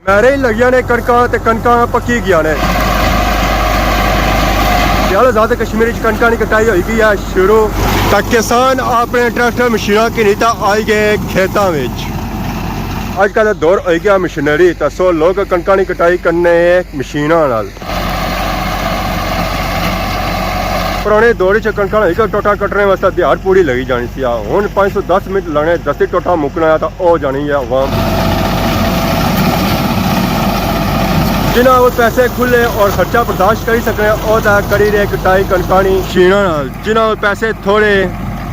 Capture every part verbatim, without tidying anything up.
میرے ہی لگیاں نے کنکاں تے کنکاں پکی گیاں نے۔ یار، آزاد کشمیر وچ کنکاں نی کٹائی ہوئی گئی ہے شروع۔ تاں کسان اپنے ٹریکٹر مشیناں گھنی تاں آئی گئے کھیتاں وچ۔ اج کل دور ہوئی گیا مشینری، تاں سو لوگ کنکاں نی کٹائی کرنے مشیناں نال۔ پرانے دور وچ کنکاں ہک ٹوٹا کٹنے واسطے دیہاڑ پوری لگی جانی سی، ہن پانچ سو دس منٹ لگنے، دستی ٹوٹا مکنا ہے تاں او جانی ہے عوام۔ جنہاں کول پیسے کھلے اور خرچہ برداشت کری سکنے، او تاں کری رہے کٹائی کنکاں نی مشیناں نال۔ جنہاں کول پیسے تھوڑے،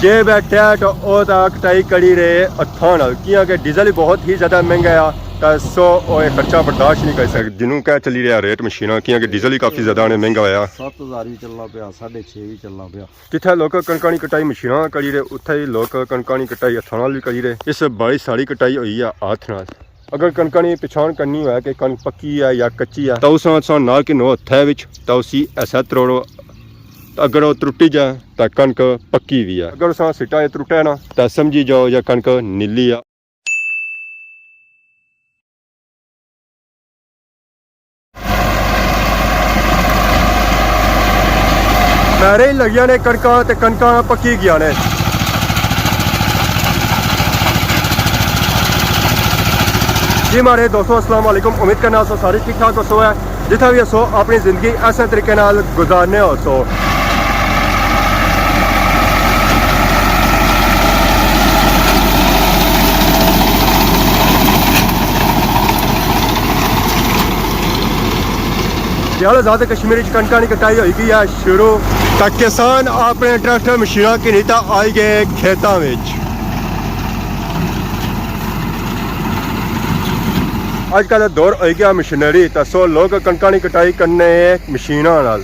جیب ہے ٹائٹ، او تاں کٹائی کری رہے ہتھاں نال، کیاں کہ ڈیزل ہی بہت ہی زیادہ مہنگا ہے۔ تاں سو او اے خرچہ برداشت نہیں کر سکدے۔ جنوں کیا چلی رہیا ریٹ مشیناں، کیاں کہ ڈیزل ہی کافی زیادہ نے مہنگا ہویا۔ ست ہزار وی چلنا پیا، ساڑھے چھ وی چلنا پیا۔ جتھے لوگ کنکاں نی کٹائی مشیناں نال کری رہے، اتھے ہی لوگ کنکاں نی کٹائی ہتھاں نال وی کری رہے۔ اس باری ساری کٹائی ہوئی ہے ہتھ نال۔ اگر کنکاں نی پچھان کرنی ہوئے کہ کنک پکی ہے یا کچی ہے، تاں اس نال تساں نال گھنو ہتھے وچ، تاں اسی ایسا تروڑو، اگر او ترٹی جائے تاں کنک پکی وی ہے۔ اگر اس نال سٹا اے ترٹے نا، تاں سمجھی جاؤ یا کنک نیلی ہے۔ میرے ہی لگیاں نے کنکاں تے کنکاں پکی گیاں نے۔ جی ماڑے دوستو، السلام علیکم، امید کرنا سو سارے ٹھیک ٹھاک ہوسو ہے۔ جتھا وی ہسو، اپنی زندگی ایسے طریقے نال گزارنے ہوسو۔ یار، آزاد کشمیر وچ کنکاں نی کٹائی ہوئی گئی ہے شروع۔ تاں کسان اپنے ٹریکٹر مشیناں گھنی تاں آئی گئے کھیتاں وچ۔ اج کل دور ہوئی گیا مشینری، تاں سو لوگ کنکاں نی کٹائی کرنے مشیناں نال۔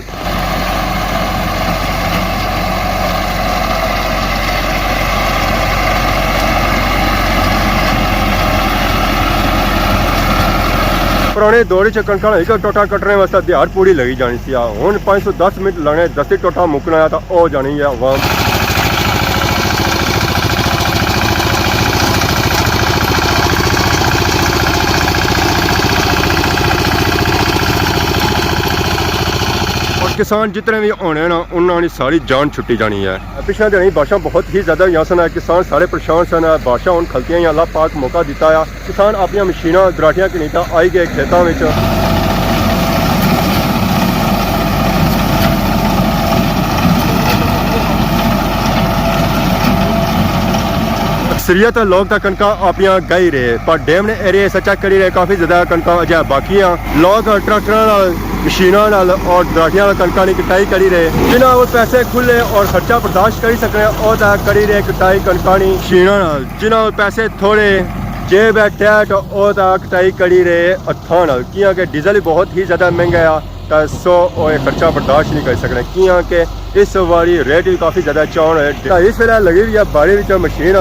پرانے دور وچ کنکاں ہک ٹوٹا کٹنے واسطے دیہاڑ پوری لگی جانی سی، ہن پانچ سو دس منٹ لگنے، دستی ٹوٹا مکنا ہے تاں او جانی ہے عوام۔ اور کسان جتنے بھی ہونے نا، انہاں نی ساری جان چھٹی جانی ہے۔ پچھلے دنوں بارشاں بہت ہی زیادہ ہوئیاں سن، کسان سارے پریشان سن۔ بارشاں ہن کھلتیاں ہی، اللہ پاک موقع دیتا ہے۔ کسان اپنیاں مشیناں دراٹیاں گھنی تاں آئی گئے کھیتاں وچ۔ اکثریت لوگ تاں کنکاں اپنیاں گائی رہے، پر ڈیم نے ایریے اسا چیک کری رہے، کافی زیادہ کنکاں اجے باقی ہیں۔ لوگ ٹریکٹراں نال، مشیناں نال اور دراٹیاں نال کنکاں نی کٹائی کری رہے۔ جنہاں کول پیسے کھلے اور خرچہ برداشت کری سکنے، او تاں کری رہے کٹائی کنکاں نی مشیناں نال۔ جنہاں کول پیسے تھوڑے، جیب ہے ٹائٹ، او تاں کٹائی کری رہے ہتھاں نال، کیاں کہ ڈیزل ہی بہت ہی زیادہ مہنگا ہے، تاں سو او اے خرچہ برداشت نہیں کر سکنے، کیاں کہ اس واری ریٹ بھی کافی زیادہ چاون ہے۔ تاں اس ویلے لگی ہوئی ہے بارے وچ مشین۔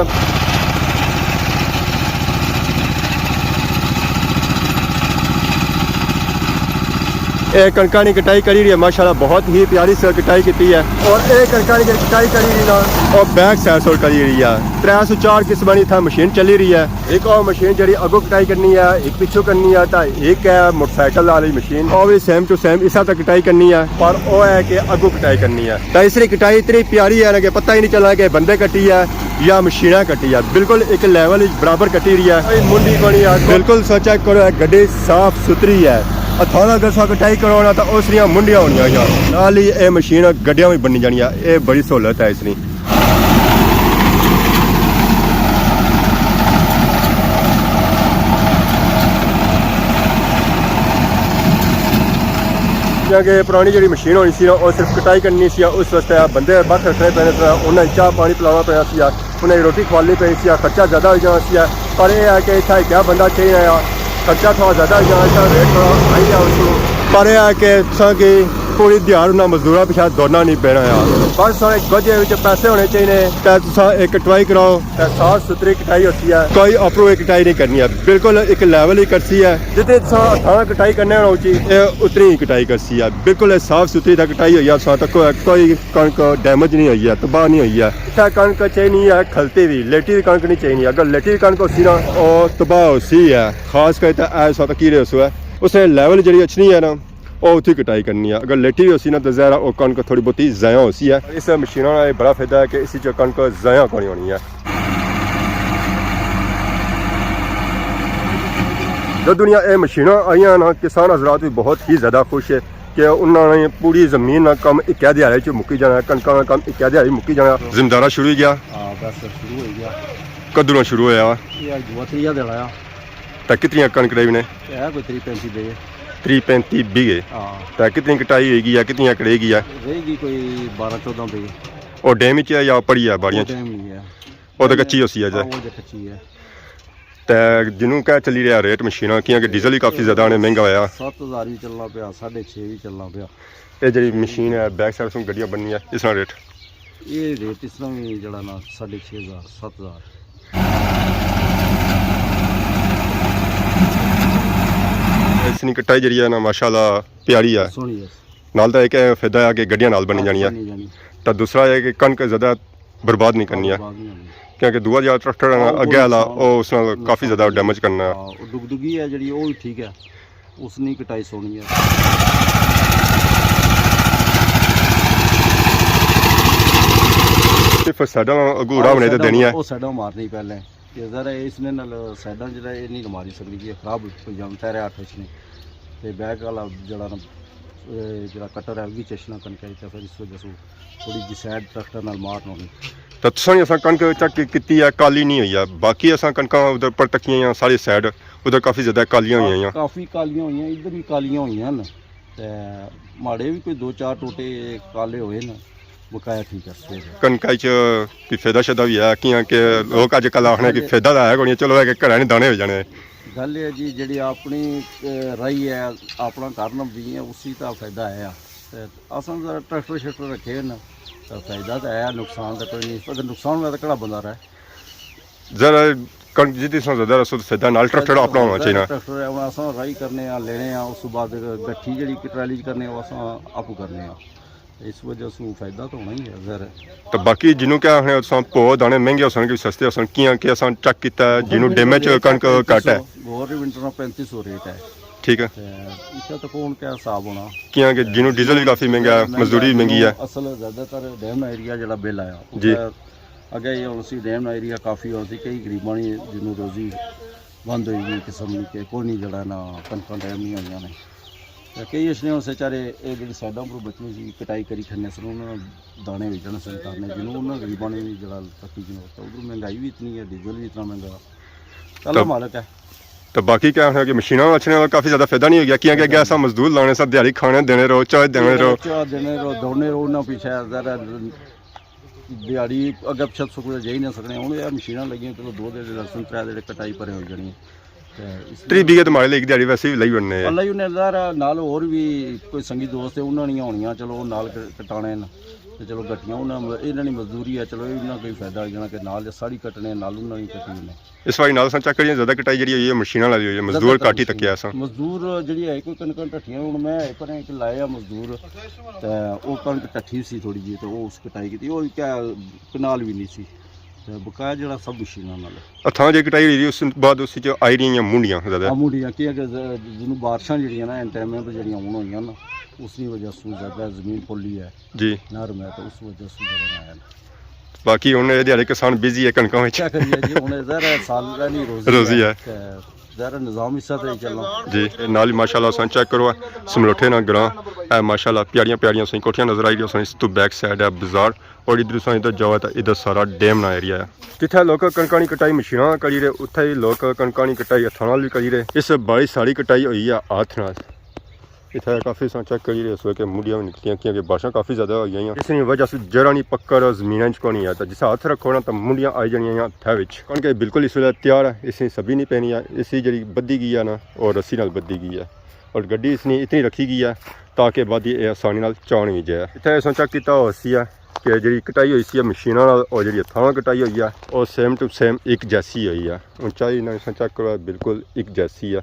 اے کنکاں نی کٹائی کری رہی ہے، ماشاءاللہ بہت ہی پیاری سے کٹائی کیتی ہے۔ اور اے کنکاں نی کٹائی کری رہی نا، اور بیک سائیڈ سور کری رہی ہے۔ ترے سو چار قسماں نی اتھا مشین چلی رہی ہے۔ ایک او مشین جڑی اگوں کٹائی کرنی ہے، ایک پچھوں کرنی ہے، تاں ایک ہے موٹر سائیکل والی مشین، او بھی سیم ٹو سیم اسا تک کٹائی کرنی ہے، پر او ہے کہ اگوں کٹائی کرنی ہے۔ تاں اس نی کٹائی اتنی پیاری ہے نا کہ پتہ ہی نہیں چلنا کہ بندے کٹی ہے یا مشیناں کٹی ہے، بالکل ایک لیول وچ برابر کٹی رہی ہے۔ کوئی منڈی کونی ہے۔ بالکل سو چیک کرو، اے گڈی صاف ستھری ہے۔ ہتھاں نال اگر سو کٹائی کرو نا تاں اس نیاں منڈیاں ہونیاں یا نال ہی اے مشین گڈیاں وی بنی جانیاں، اے بڑی سہولت ہے اس نی۔ کیونکہ پرانی جڑی مشین ہونی سی نا، او صرف کٹائی کرنی سی، اس واسطے بندے بکھ رکھنے پینے سی، انہاں چاہ پانی پلانا پینا سی، انہاں روٹی کھوالنی پینی سی، خرچہ زیادہ ہوئی جانا سی۔ پر اے ہے کہ اتھا کیا بندہ چاہیے آیا، خرچہ تھوڑا زیادہ ہوئی جانا سی، ریٹ تھوڑا ہائی ہے اس کو۔ پر اے ہے کہ تساں کی پوری دیہاڑ انہاں مزدوراں پچھے دوڑنا نہیں پینا یار۔ بس سارے گجے وچ پیسے ہونے چاہیے، تے تساں ایک کٹوائی کراؤ، تے صاف ستھری کٹائی ہوتی ہے، کوئی اپروں ایک کٹائی نہیں کرنی ہے، بالکل ایک لیول ہی کرسی ہے۔ جتنی تساں ہتھاں نال کٹائی کرنے ہو اچی، اے اتنی ہی کٹائی کرسی ہے، بالکل اے صاف ستھری تے کٹائی ہوئی ہے۔ تساں تکو، کوئی کنک ڈیمیج نہیں ہوئی ہے، تباہ نہیں ہوئی ہے۔ اتھا کنک چاہیے نہیں ہے کھلتی بھی، لیٹی بھی کنک نہیں چاہیے، اگر لیٹی بھی کنک ہوسی نا، او تباہ ہوسی ہے۔ خاص کر تے اے تساں تکی رہے سو ہے، اس نے لیول جڑی اچھنی ہے نا، او اتھی کٹائی کرنی ہے۔ اگر لیٹی ہوئی ہوسی نا، تے ظاہر ہے او کنک تھوڑی بہتی ضائع ہوسی ہے۔ اس مشیناں نا اے بڑا فائدہ ہے کہ اس وچ کنک ضائع کونی ہونی ہے۔ جدوں نیاں اے مشیناں آئیاں نا، کسان حضرات بھی بہت ہی زیادہ خوش ہے کہ انہاں نے پوری زمین نا کم اکے دیہاڑے چ مکی جانا ہے، کنکاں نا کم اکے دیہاڑے مکی جانا ہے۔ زمیندارا شروع ہی گیا؟ ہاں، بس شروع ہو گیا۔ کدوں نا شروع ہویا وا؟ یہ اج دوا تریا دن آیا۔ تے کتنیاں کنک ڈائی نے؟ ہے کوئی تری پینتی بیگھے۔ تری پینتی بیگھے۔ ہاں۔ تے کتنی کٹائی ہوئی گئی ہے، کتنی کڑے گئی ہے؟ رہے گی کوئی بارہ چودہ بیگھے۔ او ڈیم وچ ہے یا پڑی ہے باڑیاں او چ؟ ڈیم نہیں ہے۔ او تے کچی ہوسی ہے جے۔ ہاں، او تے کچی ہے۔ تے جنوں کیا چلی رہیا ریٹ مشیناں، کیاں کہ ڈیزل ہی کافی زیادہ آنے مہنگا ہویا۔ ست ہزار بھی چلنا پیا، ساڑھے چھ بھی چلنا پیا۔ اے جڑی مشین ہے، بیک سائیڈ سوں گڈیاں بننیاں، اس نا ریٹ؟ یہ ریٹ اس طرح بھی جڑا نا ساڑھے چھ ہزار، ست ہزار۔ اس نی کٹائی جڑی ہے نا، ماشاءاللہ پیاری ہے۔ سوہنی ہے۔ نال دا ایک اے فائدہ ہے کہ گڈیاں نال بنی جانی ہے۔ بنی جانی۔ تے دوسرا ہے کہ کنک زیادہ برباد نہیں کرنی ہے۔ برباد نہیں ہونی۔ کیونکہ دووا جیہڑا ٹریکٹر ہے نا، ہاں، او اگے والا، نقصان، او اس نال کافی زیادہ ڈیمیج کرنا ہے۔ ہاں، او ڈگدگی ہے جڑی، او بھی ٹھیک ہے۔ اس نی کٹائی سونی ہے۔ صرف سائیڈاں اگوں راہ بنے تے سائیڈاں دینی ہے۔ او سائیڈاں مارنی پہلے۔ کہ ذرا اس نے نال سائیڈاں جڑا اے نہیں ماری سکدی کہ خراب ہو جان، ٹائر اٹھ اچھنے۔ تے بیک والا جڑا نا، اے جڑا کٹر ہے، اگی چشنا کنکا تے پھر اس وجہ سے تھوڑی جی سائیڈ ٹریکٹر نال مار نہ ہونی۔ تے تساں نے اساں کنک چیک کیتی ہے، کالی نہیں ہوئی ہے، باقی اساں کنکاں ادھر پر تکیاں یا ساری سائیڈ ادھر کافی زیادہ کالیاں ہوئی ہیں۔ کافی کالیاں ہوئی ہیں، ادھر بھی کالیاں ہوئی ہیں نا۔ تے ماڑے بھی کوئی دو چار ٹوٹے کالے ہوئے نا، بقایا ٹھیک ہے، سفید ہے۔ کنکا چ کوئی فائدہ شائدہ بھی ہے؟ کیاں کہ لوگ اج کل آخنے کہ فائدہ تو ہے کوئی نہیں، چلو ہے کہ گھرا نے دانے ہو جانے۔ گل یہ جی، جڑی اپنی، اے، رائی ہے، اپنا گھر نبدی ہے، اسی تا فائدہ ہے۔ تے اساں ذرا ٹریکٹر شریکٹر رکھے نا، تے فائدہ تو ہے، نقصان تو کوئی نہیں، اگر نقصان ہویا تو کہڑا بندہ رہے؟ ذرا کنک جتنی سا زیادہ رسو تو فائدہ نال ٹریکٹر اپنا ہونا چاہیے۔ ٹریکٹر ہے، ہن اساں رائی کرنے آں، لینے آں، اس بعد گٹھی جڑی ٹرالی چ کرنے آں، وہ اساں آپ کرنے آں۔ اس وجہ سے فائدہ تو ہونا ہی ہے، ظاہر ہے۔ تو باقی جنوں کیا آخنے، تساں پو دانے مہنگے ہوسن کہ سستے ہوسن، کیاں کہ اساں چیک کیتا ہے، جنوں ڈیمیج کنک گھٹ ہے۔ گورنمنٹ نا پینتی سو ریٹ ہے۔ ٹھیک ہے۔ تے اتھے تک ہن کیا حساب ہونا؟ کیاں کہ جنوں ڈیزل بھی کافی مہنگا ہے، مہنگا مزدوری بھی مہنگی ہے۔ اصل زیادہ تر ڈیم نا ایریا جڑا بل آیا، جی۔ اتھے اگے یہ ہن سی ڈیم نا ایریا کافی ہن سی، کئی غریباں نی جنوں روزی بند ہوئی گئی، قسم نی کہ کوئی نہیں جڑا نا، کنکاں ڈیم نہیں ہوئیاں نے۔ تے کئی اس نے اسے چارے اے جڑی سائیڈاں پر بچنی سی، کٹائی کری کھڑنے سن، انہاں نے دانے وچ جانے سن کرنے، جنوں انہاں غریباں نے وی جڑا تکی جنوں، تے ادھر مہنگائی بھی اتنی ہے، ڈیزل بھی اتنا مہنگا۔ اللہ مالک ہے۔ تو باقی کیا ہے کہ مشیناں اچھنے نال کافی زیادہ فائدہ نہیں ہو گیا، کیاں کہ اگے اساں مزدور لانے سا، دیہاڑی کھانے دینے رہو، چائے دینے رہو۔ چائے دینے رہو، دوڑنے رہو، انہاں پیچھے ذرا دیہاڑی اگے پچھے سکول جائی نہ سکنے۔ ہن اے مشیناں لگیاں، چلو دو دن لگسن، ترے دن کٹائی پرے ہو جانی ہے۔ تے اس تری بیگھے تے ماڑے لئی ایک دیہاڑی ویسے وی لئی بننے آ۔ اللہ ہی انہیں ظاہر ہے، نال ہور وی کوئی سنگی دوست ہے، انہاں نیاں ہونیاں، چلو او نال ک-، کٹانے نا۔ تے چلو گٹیاں انہاں، انہاں نی مزدوری ہے، چلو انہاں کوئی فائدہ ہو جانا کہ نال ساڑی کٹنے، نال انہاں نی کٹی نے۔ اس واری نال اساں چیک کریے، زیادہ کٹائی جڑی ہوئی ہے مشیناں نال ہوئی ہے، مزدور گھٹ ہی تکیا اساں۔ مزدور جڑی ہے کوئی کنکاں ٹٹیاں، ہن میں ایک پر ایک لایا مزدور، تے او کنک ٹٹھی سی تھوڑی جی، تے او اس کٹائی کیتی، او کیا کنال وی نہیں سی۔ تے بقایا جڑا سب مشیناں نال ہے۔ ہتھاں جے کٹائی ہوئی، اس بعد اس وچ آئی رہیاں منڈیاں زیادہ۔ ہاں، منڈیاں، کیونکہ ز-، جنوں بارشاں جڑیاں نا، این ٹائم پہ جڑیاں ہن ہوئیاں نا، اس نی وجہ سوں زیادہ زمین پولی ہے، جی۔ نرم ہے، تے اس وجہ سوں زیادہ نہ آیا نا۔ باقی ہن اے دیہاڑے کسان بزی ہے کنکاں وچ۔ کیا کریے جی، ہن ظاہر ہے سال رہنی روزی روزی ہے۔ ہے۔ تے ظاہر ہے نظام اس طرح ہی چلنا۔ جی، نال ہی ماشاءاللہ اساں چیک کرو، سملوٹھے نا گراں، اے ماشاءاللہ پیاریاں پیاریاں سائیں کوٹھیاں نظر آئی رہیاں سن، اس تو بیک سائیڈ ہے بازار۔ اور ادھر تساں ادھر جاؤ تاں ادھر سارا ڈیم نا ایریا ہے۔ جتھے لوک کنکاں نی کٹائی مشیناں نال کری رہے، اتھے ہی لوک کنکاں نی کٹائی ہتھاں نال وی کری رہے۔ اس باری ساری کٹائی ہوئی ہے ہتھ نال۔ اتھے کافی تساں چیک کری رہے سو کہ منڈیاں وی نکلیاں، کیونکہ بارشاں کافی زیادہ ہوئی گئیاں۔ اس نی وجہ سے جڑاں نی پکڑ زمیناں وچ کونی ہے، تاں جسے ہتھ رکھو نا تاں منڈیاں آئی جانیاں ہتھے وچ۔ کنک بالکل اس ویلے تیار ہے، اس نی سبی نہیں پینی ہے، اس نی جڑی بدھی گئی ہے نا، او رسی نال بدھی گئی ہے۔ اور گڈی اس نی اتنی رکھی گئی ہے تاکہ بعد اے آسانی نال چان وی جائے۔ اتھے اساں چیک کیتا ہوسی ہے کہ جیڑھی کٹائی ہوئی سی ہے مشیناں نال اور جیڑھی ہتھاں نال کٹائی ہوئی ہے، او سیم ٹو سیم ایک جیسی ہوئی ہے۔ اونچائی نال اساں چیک کرو، بالکل ایک جیسی ہے،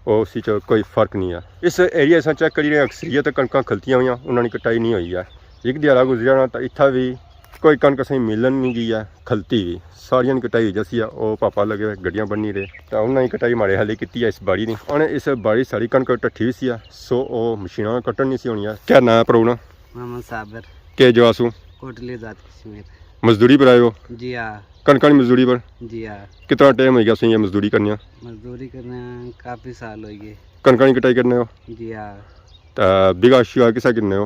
او اسی چ کوئی فرق نہیں ہے۔ اس ایریا اساں چیک کری رہے ہیں، اکثریت کنکاں کھلتیاں ہویاں، انہاں نی کٹائی نہیں ہوئی ہے۔ ایک دیہاڑا گزریا نا تاں اتھا وی کوئی کنک اساں کی ملن نہیں گئی ہے، کھلتی وی ساریاں نی کٹائی ہوئی جاسی ہے۔ او پاپا لگے ہوئے گڈیاں بننی رہے، تاں انہاں نی کٹائی ماڑے حالے کیتی ہے اس باڑی نی۔ انہاں اس باڑی ساری کنک ٹٹھی وی سی ہے، سو او مشیناں نال کٹن نہیں سی ہونی ہے۔ کیا ناں ہے پرو نا؟ محمد صابر۔ کے جو آسو؟ کوٹلی آزاد کشمیر۔ مزدوری پر آئے ہو؟ جی ہاں۔ کنکاں نی مزدوری پر؟ جی ہاں۔ کتنا ٹائم ہوئی گیا سو یہ مزدوری کرنے؟ مزدوری کرنے کافی سال ہوئی گئے۔ کنکاں نی کٹائی کرنے ہو؟ جی ہاں۔ تے بیگھا شیگھا کسا کنے ہو؟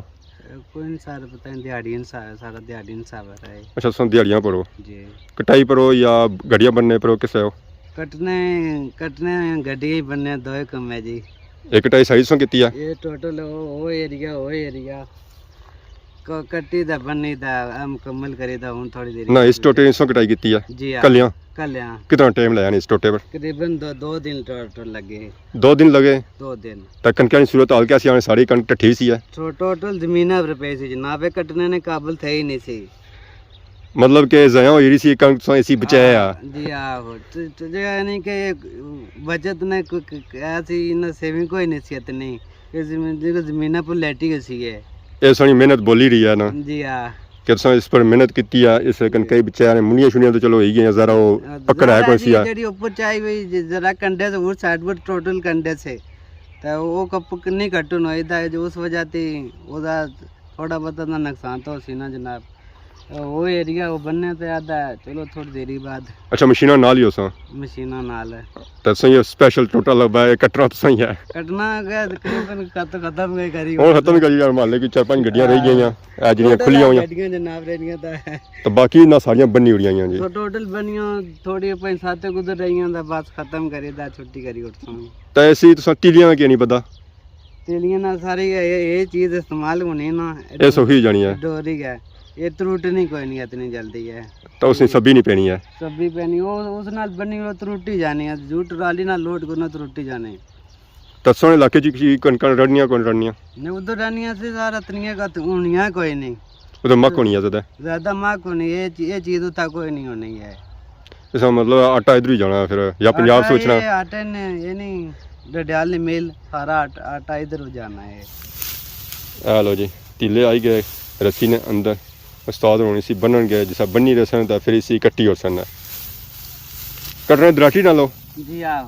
کوئی نہیں سر، پتہ نہیں، دیہاڑی نہیں سر، سارا دیہاڑی نہیں سر ہے۔ اچھا، سن دیہاڑیاں پر ہو؟ جی۔ کٹائی پر ہو یا گڈیاں بننے پر ہو، کسے ہو؟ کٹنے، کٹنے گڈی بننے دوئے کم ہے جی۔ ایک کٹائی ساری سن کیتی ہے؟ یہ ٹوٹل او، او ایریا، او ایریا۔ ک-، کٹی دا بنی دا، اے مکمل کری دا، ہن تھوڑی دیر نہ، اس ٹوٹے سو کٹائی کیتی ہے؟ جی ہاں۔ کلیاں؟ کلیاں۔ کتنا ٹائم لایا نے اس ٹوٹے پر؟ تقریباً دو، دو دن ٹوٹل لگے۔ دو دن لگے؟ دو دن۔ تے کنکیاں نی صورت حال کیا سی؟ آنے ساری کنک ٹٹھی سی ہے؟ ٹو-، ٹوٹل زمیناں پر پئی سی جناب، اے کٹنے نے قابل تھے ہی نہیں سی۔ مطلب کہ ضائع ہوئی رہی سی کنک، تساں اسی بچایا؟ ہاں، جی ہاں، ہو۔ تے، تے جے یعنی کہ بچت نے کوئی ک-، ک-، ایسی انہاں سیونگ کوئی نہیں سی اتنی۔ اے زمین، جیڑھا زمیناں پر لیٹی ہوئی سی ہے۔ اے ساڑی محنت بولی رہی ہے نا؟ جی ہاں۔ کہ تساں اس پر محنت کیتی ہے، اس جی۔ کنکے بچے نے منڈیاں شنڈیاں تو چلو ہوئی گئیاں، ذرا او ہاں، پکڑ ہے ذرا کوئی سی جی ہے۔ جیڑھی اوپر چائی ہوئی، ج-، ذرا کنڈے سے، اس سائیڈ پر ٹوٹل کنڈے سے۔ تے او کپ-، نہیں کٹن ہوئی، تے جو اس وجہ تے اودا تھوڑا بہت نقصان تو ہوسی نا جناب۔ او ایریا او بننے تے آدھا، چلو تھوڑی دیری بعد۔ اچھا، مشیناں نال ہی ہوساں؟ مشیناں نال ہے۔ تے تساں یہ سپیشل ٹوٹا لبا ہے، کٹنا تساں ہی ہے؟ کٹنا گیا تقریباً خت-، ختم گئے کری۔ ہن ختم کری یار، محلے کی چار پانچ گڈیاں رہ گئیاں، اے جڑیاں ٹوٹل کھلیاں ہویاں۔ گڈیاں جناب رہ گئیاں تے۔ تے باقی نہ ساریاں بنی اڑیاں ہویاں جی۔ تو ٹوٹل بنیاں تھوڑی پانچ ست گزر رہیاں تے بس ختم کری دا، چھٹی کری اٹھساں۔ تے ایسی تساں تیلیاں کیوں نہیں پتا؟ تیلیاں نال ساری اے، اے چیز استعمال ہونی نا۔ اے سوکھی جانی ہے۔ ڈوری ہے۔ اے ترٹنی کوئی نہیں اتنی جلدی ہے۔ تو اس نے سبھی نہیں پینی ہے۔ سبھی پینی، او اس نال بنی او ترٹی جانی ہے۔ جو ٹرالی نال لوڈ کرنا ترٹی جانی۔ تے سوہنے علاقے چ کی کنکاں رڑنیاں کون رڑنیاں؟ نہیں، ادھر رڑنیاں سی سارا، اتنیاں کا ہونیاں کوئی نہیں۔ ادھر مک ہونی ہے زیادہ؟ زیادہ مک ہونی، اے چی-، اے چیز اتھا کوئی نہیں ہونی ہے۔ اس کا مطلب آٹا ادھر ہی جانا ہے پھر، یا پنجاب آٹا سوچنا؟ اے آٹے نے، اے نہیں، ڈڈیال نے مل، سارا آٹ-، آٹا ادھر ہی جانا ہے۔ اے لو جی، تیلے آئی گئے، رسی نے اندر۔ استاد ہونی سی بنن گئے، جسا بنی رہسن تے پھر اسی کٹی ہوسن۔ کٹنے دراٹی نال ہو؟ جی ہاں،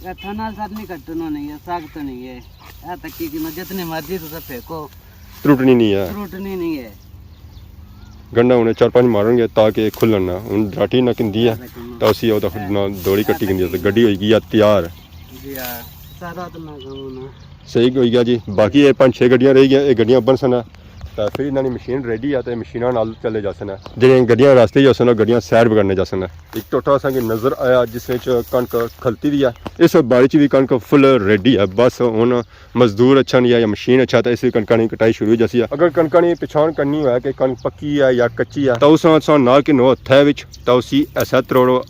ہتھاں نال سب نہیں کٹن ہونی ہے، سخت ہونی ہے۔ اے تکی کہ جتنی مرضی تساں پھینکو، ترٹنی نہیں ہے۔ ترٹنی نہیں ہے۔ گنڈا ہن چار پانچ مارن گے تاکہ کھلن نہ۔ ہن دراٹی نہ کندی ہے، تاکہ تاں اسی او تاں خود نہ دوڑی کٹی کندی ہے۔ تے گڈی ہوئی گئی ہے تیار۔ جی ہاں، سارا اتنا کم ہونا۔ صحیح ہوئی گیا جی۔ باقی اے پانچ چھ گڈیاں رہ گئیاں، اے گڈیاں بنسن۔ تے پھر انہاں نی مشین ریڈی ہے تے مشیناں نال چلے جاسن۔ جیڑھیاں گڈیاں راستے ہی ہوسن، گڈیاں سائیڈ پر کرنے جاسن۔ ایک ٹوٹا اساں کی نظر آیا جس وچ کنک کھلتی وی ہے۔ اس باڑی چ وی کنک فل ریڈی ہے۔ بس ہن مزدور اچھن یا، یا مشین اچھا تاں اس وچ کنکاں نی کٹائی شروع ہوئی جاسی ہے۔ اگر کنکاں نی پچھان کرنی ہوئے کہ کنک پکی ہے یا کچی ہے، تاں اس وقت تساں نال کنو ہتھے وچ تاں اسی ایسا تروڑو۔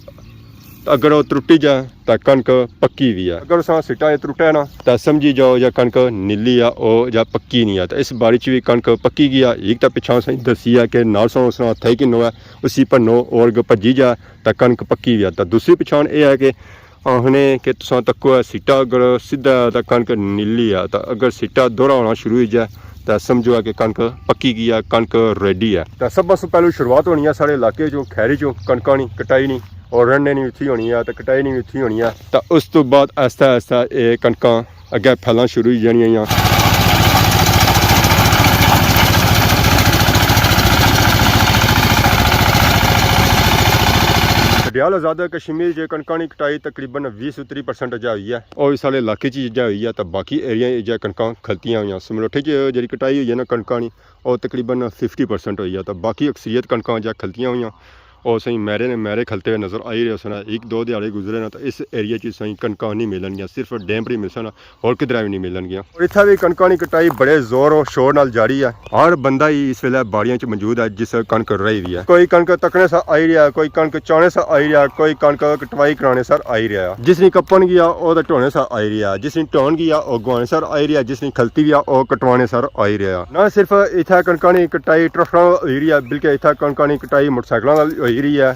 تاں اگر او ترٹی جائے تاں کنک پکی وی ہے۔ اگر اساں سٹا اے ترٹے نا تاں سمجھی جاؤ یا کنک نیلی ہے او یا پکی نہیں ہے۔ تاں اس باری چ وی کنک پکی گئی ہے۔ ایک تاں پچھاں اساں دسی ہے کہ نال ساں اس طرح ہتھے کنو ہے، اسی پنو اور اگر بھجی جائے تاں کنک پکی وی ہے۔ تاں دوسری پچھان اے ہے کہ آخنے کہ تساں تکو ہے سٹا اگر سدھا ہے تاں کنک نیلی ہے، تاں اگر سٹا دوہرا ہونا شروع ہوئی جائے تاں سمجھو ہے کہ کنک پکی گئی ہے، کنک ریڈی ہے۔ تاں سب سے پہلو شروعات ہونی ہے ساڑے علاقے چوں، کھیری چوں، کنکاں نی کٹائی نی اور رنڈے نی اتھی ہونی ہے، تاں کٹائی نی اتھی ہونی ہے۔ تاں اس تو بعد آہستہ آہستہ اے کنکاں اگے پھیلنا شروع ہوئی جانیاں۔ ڈڈیال آزاد کشمیر چ کنکاں نی کٹائی تقریباً ویہہ سو تریہہ پرسنٹ اجا ہوئی ہے۔ او وی ساڑے علاقے چ اجا ہوئی ہے، تاں باقی ایریا اجا کنکاں کھلتیاں ہویاں۔ سملوٹھے چ جیڑھی کٹائی ہوئی ہے نا کنکاں نی، او تقریباً ففٹی پرسنٹ ہوئی ہے، تاں باقی اکثریت کنکاں اجا کھلتیاں ہویاں۔ او سائیں میرے نے میرے کھلتے ہوئے نظر آئی رہے سن۔ ایک دو دیہاڑے گزرے نا تو اس ایریا چ سائیں کنکاں نہیں ملن گیاں، صرف ڈیم پر ہی ملسن، اور کدھر بھی نہیں ملن گیاں۔ اور اتھا بھی کنکاں نی کٹائی بڑے زور اور شور نال جاری ہے۔ ہر بندہ ہی اس ویلے باڑیاں چ موجود ہے جس کنک رہی ہوئی ہے۔ کوئی کنک تکنے سا آئی رہیا، کوئی کنک چانے سا آئی رہیا، کوئی کنک کٹوائی کرانے سا آئی رہیا۔ جس نی کپن گیا او تے ٹونے سا آئی رہیا، جس نی ٹون گیا او گوانے سا آئی رہیا، جس نی کھلتی گیا او کٹوانے سا آئی رہیا۔ نہ صرف اتھا کنکاں نی کٹائی ٹریکٹراں نال ہوئی رہی ہے، بلکہ اتھا کنکاں نی کٹائی موٹر سائیکلاں نال ہوئی رہی ہے۔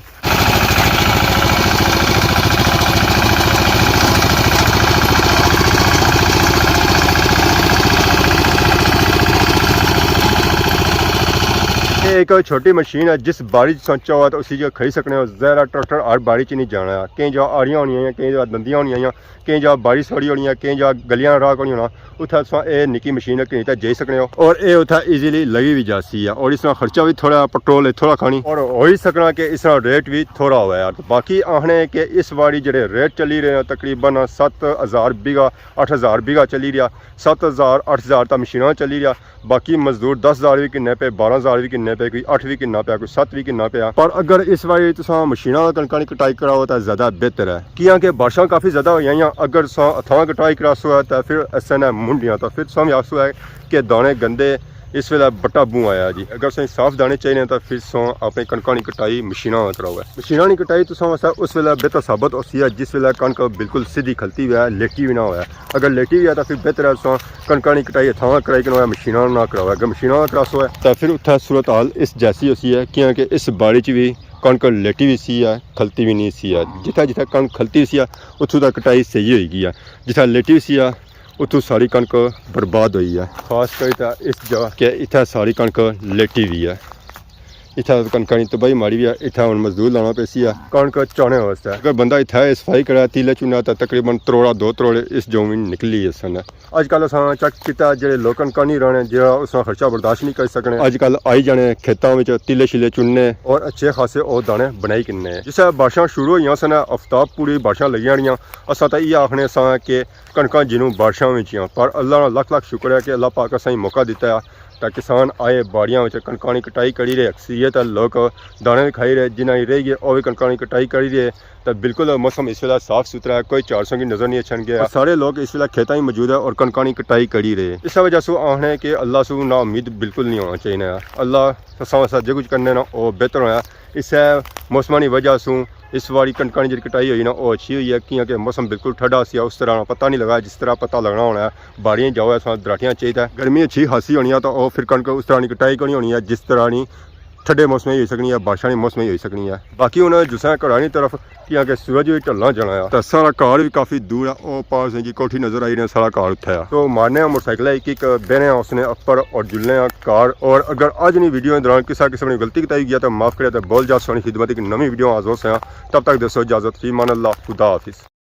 یہ ایک چھوٹی مشین ہے، جس باڑی چ سوچا ہوا تو اسی جو کھائی سکنے ہو۔ ظاہر ہے ٹریکٹر ہر باڑی چ نہیں جانا ہے، کہیں جا آڑیاں ہونی ہیں، کہیں جا دندیاں ہونی ہیں، کہیں جا باڑی سوڑی ہونی ہے، کہیں جا گلیاں راہ کونی ہونا۔ اتھا تساں اے نکی مشین گھنی تے جائی سکنے ہو، اور اے اتھا ایزیلی لگی بھی جاسی ہے، اور اس طرح خرچہ بھی تھوڑا، پٹرول ہے تھوڑا کھانی، اور ہوئی سکنا کہ اس طرح ریٹ بھی تھوڑا ہوا ہے۔ باقی آخنے کہ اس واری جڑے ریٹ چلی رہے ہیں تقریباً ست ہزار بیگھا، اٹھ ہزار بیگھا چلی رہیا، ست ہزار، اٹھ ہزار تا مشیناں چلی رہیا۔ باقی مزدور دس ہزار بھی گھننے پے، بارہ ہزار بھی گھننے پے، کوئی اٹھ بھی گھننا پیا، کوئی ست بھی گھننا پیا۔ پر اگر اس واری تساں مشیناں نال کنکاں نی کٹائی کراؤ تاں زیادہ بہتر ہے، کیاں کہ بارشاں کافی زیادہ ہوئیاں۔ اگر تساں ہتھاں کٹائی کراسو ہے تاں پھر ایسے نے منڈیاں تاں پھر تساں بھی آکھسو ہے کہ دانے گندے، اس ویلے بٹا بوں آیا جی۔ اگر تساں صاف دانے چاہیے تاں پھر تساں اپنے کنکاں نی کٹائی مشیناں نال کراؤ ہے۔ مشیناں نی کٹائی تساں واسطے اس ویلے بہتر ثابت ہوسی ہے جس ویلے کنک بالکل سیدھی کھلتی ہوئی ہے، لیٹی بھی نہ ہویا۔ اگر لیٹی بھی ہے تاں پھر بہتر ہے تساں کنکاں نی کٹائی ہتھاں نال کرائی کنو مشیناں نال نہ کراؤ۔ اگر مشیناں نال کراسو ہے تاں پھر اتھا صورتحال اس جیسی ہوسی ہے، کیاں کہ اس باڑی چ بھی کنک لیٹی بھی سی ہے، کھلتی بھی نہیں سی ہے۔ جتھا جتھا کنک کھلتی سی ہے، اتھوں تک کٹائی صحیح ہوئی گئی ہے، جتھا لیٹی سی ہے، اتھوں ساری کنک برباد ہوئی ہے۔ خاص کر اتھا اس جگہ کہ اتھا ساری کنک لیٹی ہوئی ہے، اتھا کنکاں نی تباہی ماری ہوئی ہے۔ اتھا ہن مزدور لانا پیسی ہے کنک چانے واسطے۔ اگر بندہ اتھا صفائی کرے، تیلے چنے تاں تقریباً تروڑا دو تروڑے اس جوں وچ نکلی جاسن۔ اج کل اساں چیک کیتا جڑے لوک کنکاں نی راہنے، جڑا اس نا خرچہ برداشت نہیں کری سکنے، اج کل آئی جانے کھیتاں وچ تیلے شیلے چننے اور اچھے خاصے او دانے بنائی کننے۔ جسے بارشاں شروع ہوئیاں سن، ہفتہ پوری بارشاں لگیاں رہیاں، اساں تاں ایہہ آخنے ساں کہ کنکاں جنوں بارشاں وچ ہیاں، پر اللہ نا لکھ لکھ شکر ہے کہ اللہ پاک اساں کی موقع دیتا ہے۔ تاں کسان آئے باڑیاں وچ کنکاں نی کٹائی کری رہے، اکثریت لوک دانے وی کھائی رہے، جنہاں کی رہ گئے او وی کنکاں نی کٹائی کری رہے۔ تاں بالکل موسم اس ویلے صاف ستھرا ہے، کوئی جھاڑ سنگی نظر نہیں اچھن گیا۔ سارے لوک اس ویلے کھیتاں ہی موجود ہے اور کنکاں نی کٹائی کری رہے۔ اس وجہ سوں آخنے کہ اللہ سوں نا امید بالکل نہیں ہونا چاہیے۔ اللہ تساں واسطے جو کچھ کرنے نا او بہتر ہویا۔ اس موسم نی وجہ سوں اس واری کنکاں نی جڑی کٹائی ہوئی نا، او اچھی ہوئی ہے، کیاں کہ موسم بالکل ٹھڈا سی، اس طرح نا پتہ نہیں لگا جس طرح پتہ لگنا ہونا ہے۔ باڑیاں جاؤ، اساں دراٹیاں چاہیے تھا۔ گرمی اچھی خاصی ہونی ہے، تو او پھر کنک اس طرح نی کٹائی کونی ہونی ہے، جس طرح نی ٹھڈے موسم ہی ہوئی سکنی ہے، بارشاں نے موسم ہی ہوئی سکنی ہے۔ باقی ہن جساں گھراں نی طرف، کیاں کہ سورج وی ڈھلنا جانا ہے، تے ساڑا گھر وی کافی دور ہے۔ او پاس جی کوٹھی نظر آئی رہی ہے، ساڑا گھر اتھے ہے۔ تو مارنے آں موٹر سائیکل اک اک، بینے آں اس نے اپر اور جلنے آں گھر۔ اور اگر اج نی ویڈیو دے دوران کسا قسم نی غلطی کتائی گیا تو معاف کرے، تے بول جا سونی خدمت ایک نویں ویڈیو حاضر ہوساں۔ تب تک دیسو اجازت، فی امان اللہ، خدا حافظ۔